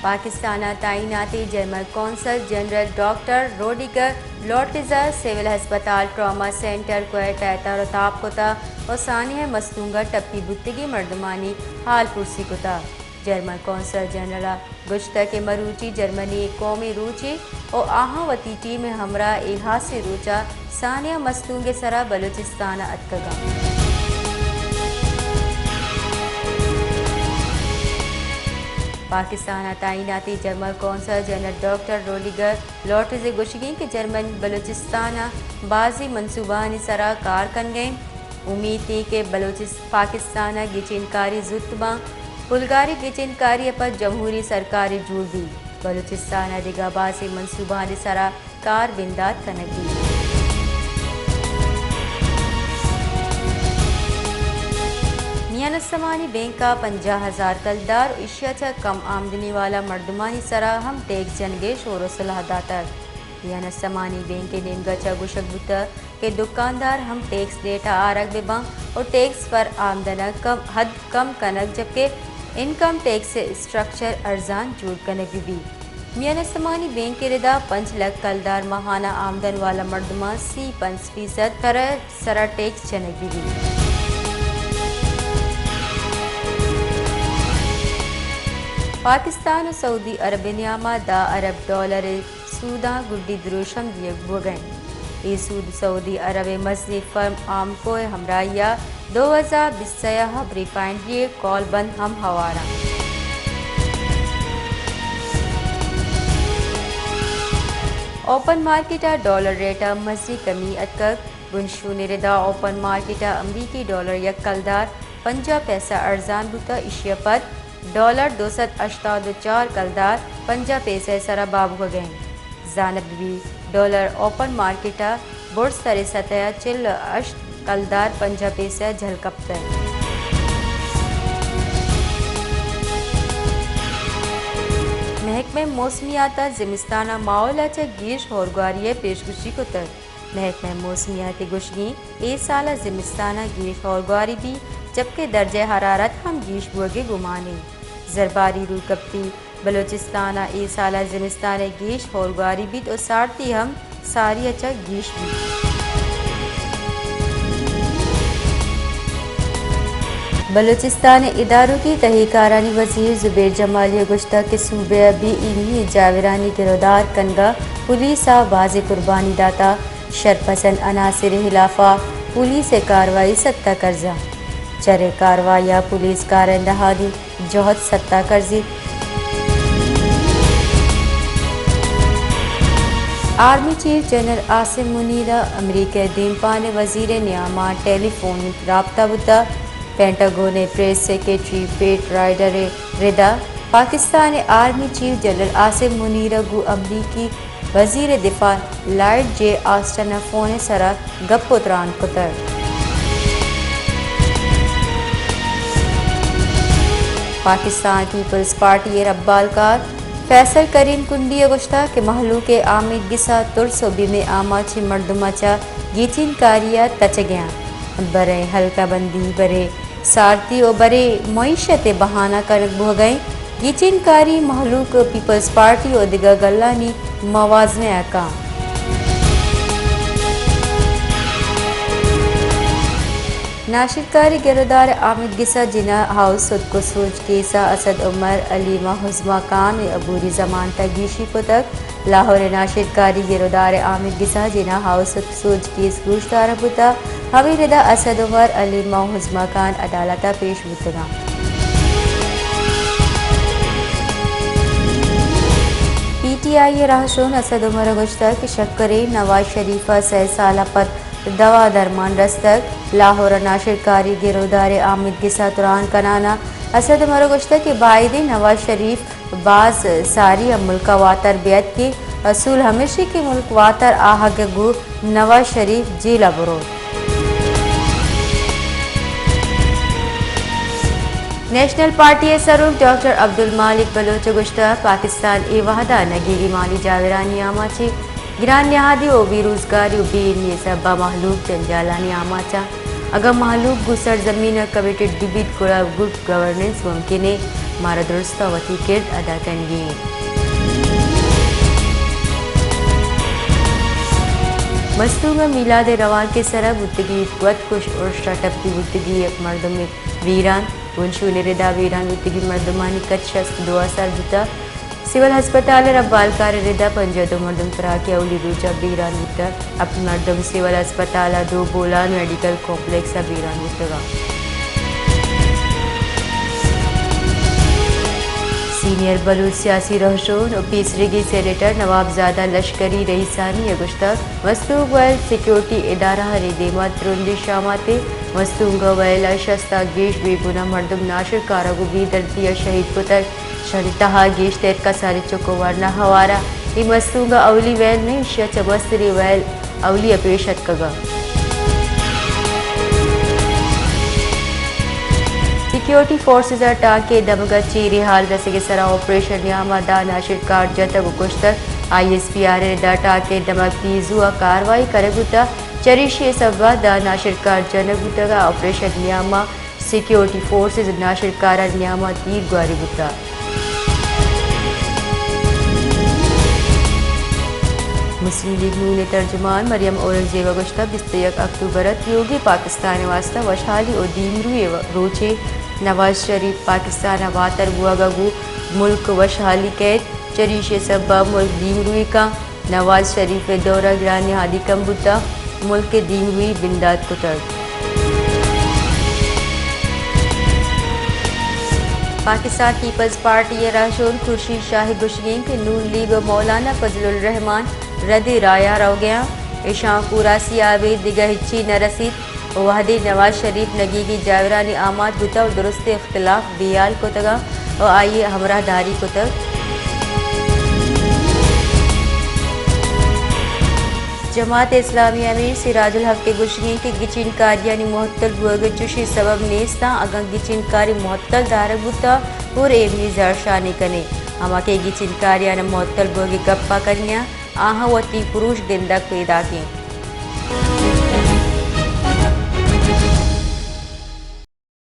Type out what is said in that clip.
پاکستان ءَ تعیناتی جرمن قونصل جنرل ڈاکٹر روڈیگر لورٹز ءَ سول ہسپتال ٹراما سینٹر کوئٹہ ءَ تر ءُ تاب کتگ ءُ سانحہ ءِ مستونگ ءَ ٹپی بوتگیں مردمانی حال پرسی کتگ۔ جرمن قونصل جنرل ءَ گوشتگ کہ مروچی جرمنی ءِ قومی روچے ءُ آہاں وتی ٹیم ءِ ہمراہ اے ہاسیں روچ ءَ سانحہ ءِ مستونگ ءِ سرا بلوچستان ءَ اتکگ اَنت۔ پاکستان ءَ تعیناتی جرمن قونصل جنرل ڈاکٹر روڈیگر لورٹز ءِ گوشگ اِنت کہ جرمنی بلوچستان ءَ بازیں منصوبہانی سرا کار کنگ ءَ اِنت۔ امیت اِنت کہ بلوچس-، پاکستان ءَ گچینکاری زوت باں، پلگاری گچینکاری ءَ پد جمہوری سرکارے جوڑ بیت۔ بلوچستان ءَ دگہ بازیں منصوبہانی سرا کار بندات کنگ بیت۔ میان استمانی بینک ءَ پنجاہ ہزار کلدار ءُ ایشی ءَ چہ کم آمدنی والا مردمانی سرا ہم ٹیکس جنگ ءِ شور ءُ سلاہ داتگ۔ میان استمانی بینک ءِ نیمگ ءَ چہ گوشگ بوتگ کہ دکاندار ہم ٹیکس ریٹ ءَ آرگ بہ باں ءُ ٹیکس پر آمدن ءَ کم، حد کم کنگ، جبکہ انکم ٹیکس ءِ اسٹرکچر ارزان جوڑ کنگ بہ بیت۔ میان استمانی بینک ءِ ردا پنچ لکھ کلدار ماہانہ آمدن والا مردماں سی پنچ فیصد کر ءِ سرا ٹیکس جنگ بہ بیت۔ پاکستان ءُ سعودی عرب ءِ نیام ءَ دہ ارب ڈالر ءِ سوداں گڈی دروشم دیگ بوگ ءَ اِنت۔ اے سود سعودی عرب ءِ مزنیں فرم آمکو ءِ ہمراہی ءَ دو ہزار بیست ءَ ہب ریفائنری ءِ کول بند ہم ہوار اَنت۔ اوپن مارکیٹ ءَ ڈالر ریٹ ءَ مزنیں کمی اتکگ۔ بنشون ءِ ردا اوپن مارکیٹ ءَ امریکی ڈالر یک کلدار پنجاہ پیسہ ارزان بوتگ، ایشی ءَ پد ڈالر دو سد ہشتاد ءُ چار کلدار پنجاہ پیسہ ءِ سرا بہا بوگ ءَ اِنت۔ زانگ بہ بیت ڈالر اوپن مارکیٹ ءَ برز تریں سطح ءَ چل ءُ ہشت کلدار پنجاہ پیسہ ءَ جھل کپتگ۔ محکمہ موسمیات ءَ زمستان ءِ ماحول ءَ چہ گیش ہورواری ءِ پیشگوشی کتگ۔ محکمہ موسمیات ءِ گوشگ اِنت اے سال ءَ زمستان ءَ گیش ہورواری بیت، جبکہ درجہ حرارت ہم گیش بوگ ءِ گمان اِنت۔ زرباری روکپتی بلوچستان ءَ اے سال ءَ زمستان ءِ گیش ہورواری بیت ءُ سارتی ہم ساری ءَ چہ گیش بیت۔ بلوچستان ءِ ادارکی تہی کارانی وزیر زبیر جمالی ءَ گوشتگ کہ صوبہ ءَ بے ایمنی ءِ جاورانی گرودار کنگ ءَ پولیس ءَ بازیں قربانی داتگ، شرپسند عناصر ءِ ہلاف ءَ پولیس ءِ کاروائی ستا کرزا۔ چرے کاروائی ءَ پولیس کارندہانی جہد ستا کرزیت۔ آرمی چیف جنرل عاصم منیر ءَ امریکہ ءِ دیمپان ءِ وزیر ءِ نیام ءَ ٹیلی فونک رابطہ بوتگ۔ پینٹاگون ءِ پریس سیکرٹری پیٹ رائیڈر ءِ ردا پاکستان ءِ آرمی چیف جنرل عاصم منیر ءَ گوں امریکی وزیر دفاع لائیڈ جے آسٹن ءَ فون ءِ سرا گپ ءُ تران کتگ۔ پاکستان پیپلز پارٹی ءِ ربالکار فیصل کریم کنڈی ءَ گوشتگ کہ مہلوک ءِ آمیدگس ءَ ترس ءُ بیم ءِ آماچیں مردم ءَ چہ گیچین کاری ءَ تچگ ءَ اَنت، برے حلقہ بندی، برے سارتی ءُ برے معیشت ءِ بہانہ کنگ بوگ ءَ اِنت۔ گیچین کاری مہلوک، پیپلز پارٹی ءُ دگہ گلانی موازنہ ءَ کاں۔ ناشرکاری گرودار آمید گس ءَ جناح ہاؤس سدک ءُ سوج کیس ءَ اسد عمر، علیمہ حزمہ خان ءُ عبوری ضمانت ءَ گیشی کتگ۔ لاہور ءِ ناشرکاری گرودار آمید گس ءَ جناح ہاؤس سوج کیس گوشدارگ بوتگ۔ ہمے ردا اسد عمر، علیمہ ءُ حزمہ خان عدالت ءَ پیش بوتگ اَنت۔ پی ٹی آئی ءِ راہشون اسد عمر ءَ گوشتگ کہ شکریں نواز شریف ءَ سئے سال ءَ پد دوا درمان رستگ۔ لاہور ءَ ناشرکاری گرودار آمید گس ءَ تران کنان ءَ اسد عمر ءَ گوشتگ کہ بائدیں نواز شریف باز ساری ءَ ملک ءَ واتر بیت کہ اصول ہمیش اِنت کہ ملک واتر آہگ ءَ گوں نواز شریف جیل ءَ بروت۔ نیشنل پارٹی ءِ سروک ڈاکٹر عبدالمالک بلوچ ءَ گوشتگ پاکستان اے وہد ءَ نگیگی مالی جاورانی آماچیں گران نہادی ءُ بے روزگاری ءُ بے ایمنی ءِ سبب ءَ مہلوک جنجالانی آماچ اَنت۔ اگاں مہلوک گوں سرزمین ءَ کمیٹڈ بہ بیت گڑا گڈ گورننس ممکن اِنت۔ مارا درستاں وتی کرد ادا کنگی انت۔ مستونگ ء میلاد ء روانک ء سرا بوتگی وت کش ارش ء ٹپی بوتگی یک مردمے بیران، بنشون ء ردا بیران بوتگی مردمانی کچ شست دو ء سر بوتگ۔ سول ہسپتال ء ربالکار ء ردا پنجاہ دو مردم تراک ء اولی روچ ء بیران بوتگ۔ ہپت مردم سول ہسپتال ء دو بولان میڈیکل کمپلیکس ء بیران بوتگ انت۔ سینئر بلوچ سیاسی رہشون و پیسریگیں سینیٹر نواب زادہ لشکری رئیسانی ء گوشتگ، مستونگ ویل سیکیورٹی ادارہانی دیما ترندیں شاماتے، مستونگ ویل ء شست ء گیش بے گناہ مردم ناشرکارگ و بے دردی ء شہید کتگ۔ شانی تہا گیشتر کسانی چک و ورنا ہوارا۔ اے مستونگ ء اولی ویل نہ، ایشی ء چہ مستریں ویل اولی ء پیش اتکگ انت۔ سیکیورٹی فورسز ء ٹانکے دمگ ء چیریں حال رسگ ء سرا آپریشن نیام ء دہ ناشرکار جتگ و کشتگ۔ آئی ایس پی آر ء ردا ٹانکے دمگ تیزو ء کاروائی کنگ بوتگ۔ چریشی ء سبب ء دہ ناشرکار جنگ بوتگ ء آپریشن نیام ء سیکیورٹی فورسز ناشرکارانی نیام ء تیر گواری بوتگ۔ مسلم لیگ نون ء ترجمان مریم اورنگزیب ء گوشتگ، بیست ء یک اکتوبر ء تیوگیں پاکستان ء واستہ وشحالی ء دیمروئی ء روچے۔ نواز شریف پاکستان ء واتر بوگ ء گوں ملک وشحالی کیت، چریشی ء سبب ء ملک دیمروئی کن۔ نواز شریف ء دورہ گرانہادی کم بوتگ، ملک ء دیمروئی بندات کتگ۔ پاکستان پیپلز پارٹی ء رہشون خورشید شاہ ء گوشگ انت کہ نون لیگ ء مولانا فضل الرحمان ردی رایا روگ ء انت، اشاں کوراسی آبے دگہ ہچی نہ رسیت۔ و وہدے نواز شریف نگیگی جاورانی آماچ بوتگ و درستیں اختلاف بیال کتگ و آئی ء ہمراہ داری کتگ۔ جماعت اسلامی امیر سراج الحق ء گوشگیں کہ گچین کاریانی معطل بوگ ء چوشیں سبب نیست آں، اگاں گچین کاری معطل دارگ بوتگ، ہور ایمنی زہرشانی کنیں، ہما کہ گچین کاریان معطل بوگ ء گپا کنیاں، آہاں وتی پروش گندگ پیداکیں۔